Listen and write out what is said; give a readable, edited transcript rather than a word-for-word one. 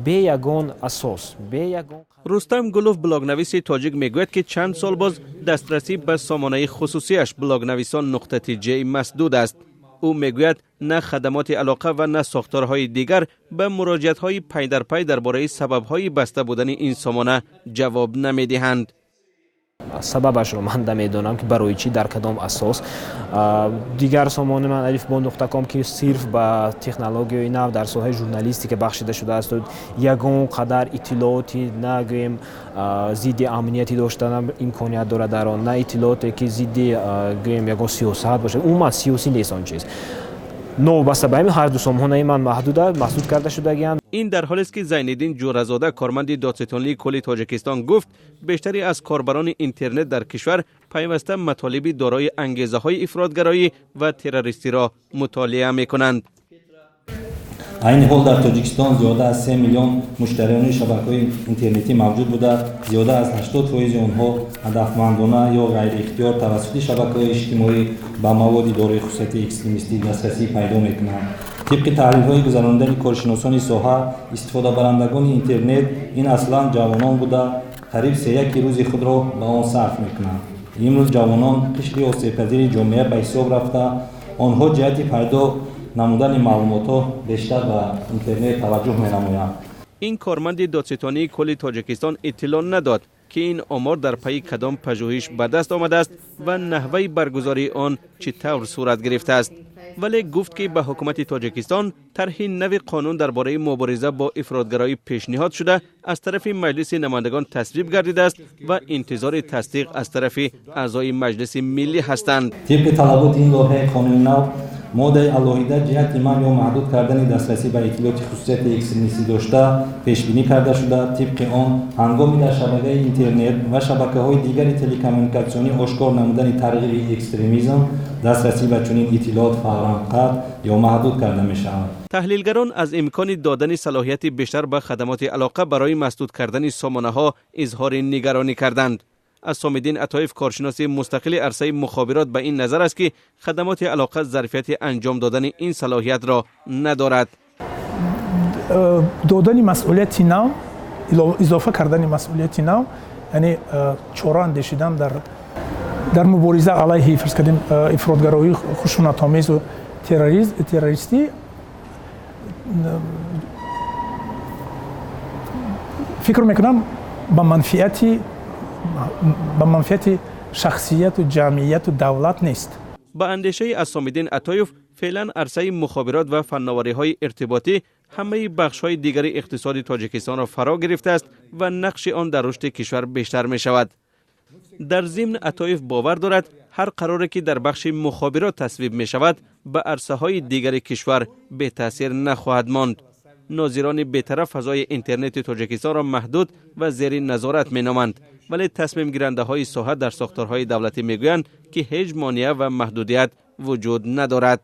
Бе ягон асос, бе ягон. Рустам Гулов, блогнависи тоҷик, мегӯяд, ки чанд сол боз дастрасӣ ба сомонаи хусусиаш блогнависон.тж масдуд аст. Ӯ мегӯяд, на хадамоти алоқа ва на сохторҳои дигар ба муроҷиатҳои пай дар пай дар бораи сабабҳои баста будани ин сомона ҷавоб намедиҳанд. Сабабашро ман намедонам, ки барои чӣ, дар кадом асос. Дигар сомонаи ман alifbo.com, ки сирф ба технологияи нав дар соҳаи журналистика бахшида шудааст, ягон қадар иттилооти, нагӯем, зидди амнияти доштан имконият дорад дар он, на иттилооте, ки зидди, гӯем, ягон сиёсат бошад, умуман сиёсӣ нест он чиз. Новобаста ба ин, ҳар ду сомонаи ман маҳдуд карда шудагианд. Ин дар ҳолест, ки Зайниддин Ҷӯразода, корманди Додситонии кулли Тоҷикистон, гуфт, бештаре аз корбарони интернет дар кишвар пайваста матолиби дорои ангезаҳои ифротгароӣ ва террористиро мутолиа мекунанд. Айни ҳол дар Тоҷикистон зиёда аз 3 миллион муштариёни шабакаҳои интернетӣ мавҷуд буда, зиёда аз 80 фоизи онҳо ҳадафмандона ё ғайриихтиёр тавассути шабакаҳои иҷтимоӣ ба маводи дорои хусусияти экстремистӣ дастрасӣ пайдо мекунанд. Тибқи таҳлилҳои гузаронидани коршиносони соҳа, истифодабарандагони интернет ин аслан ҷавонон буда, қариб сеяки рӯзи худро ба он сарф мекунанд. Имрӯз ҷавонон қишри осебпазири ҷомеа ба ҳисоб рафта, онҳо ҷиҳати пайдо намудани маълумотҳо бештар ба интернет таваҷҷӯҳ менамоянд. Ин корманди Додситонии кулли Тоҷикистон иттилоъ надод, ки ин омор дар пайи кадом пажӯҳиш ба даст омадааст ва наҳваи баргузории он чӣ тавр сурат гирифтааст, вале гуфт, ки ба ҳукумати Тоҷикистон тарҳи нави қонун дар бораи мубориза бо ифротгароӣ пешниҳод шуда, аз тарафи Маҷлиси намояндагон тасвиб гардидааст ва интизори тасдиқ аз тарафи аъзои Маҷлиси миллӣ ҳастанд. Тибқи талаботи ин лоиҳаи қонуни нав, моддаи алоҳида ҷиҳати манъ ё маҳдуд кардани дастрасӣ ба иттилооти хусусияти экстремистӣ дошта пешбинӣ карда шуда, тибқи он ҳангоми дар шабакаи интернет ва шабакаҳои дигари телекоммуникатсионӣ ошкор намудани тарғиби экстремизм дастрасӣ ба чунин иттилоот фавран қатъ ё маҳдуд карда мешавад. Таҳлилгарон аз имкони додани салоҳияти бештар ба хадамоти алоқа барои масдуд кардани сомонаҳо изҳори нигаронӣ карданд. Асомиддин Атоев, коршиноси мустақили арсаи мухобирот, ба ин назар аст, ки хадамоти алоқа зарфияти анҷом додани ин салоҳиятро надорад. Додани масъулияти нав, изофа кардани масъулияти нав, яъне чора андешидан дар мубориза алайҳи, фарз кардем, ифротгароии хушунатомезу террористӣ, фикр мекунам, ба манфиати шахсияту ҷамъияту давлат нест. Ба андешаи Асомиддин Атоев, феълан арсаи мухобирот ва фанновариҳои иртиботӣ ҳамаи бахшҳои дигари иқтисоди Тоҷикистонро фаро гирифтааст ва нақши он дар рушди кишвар бештар мешавад. Дар зимн, Атоев бовар дорад, ҳар қароре, ки дар бахши мухобирот тасвиб мешавад, ба арсаҳои дигари кишвар бетаъсир нахоҳад монд. Нозирони бетараф фазои интернети Тоҷикистонро маҳдуд ва зери назорат меноманд, вале тасмимгирандаҳои соҳа дар сохторҳои давлатӣ мегӯянд, ки ҳеҷ монеа ва маҳдудият вуҷуд надорад.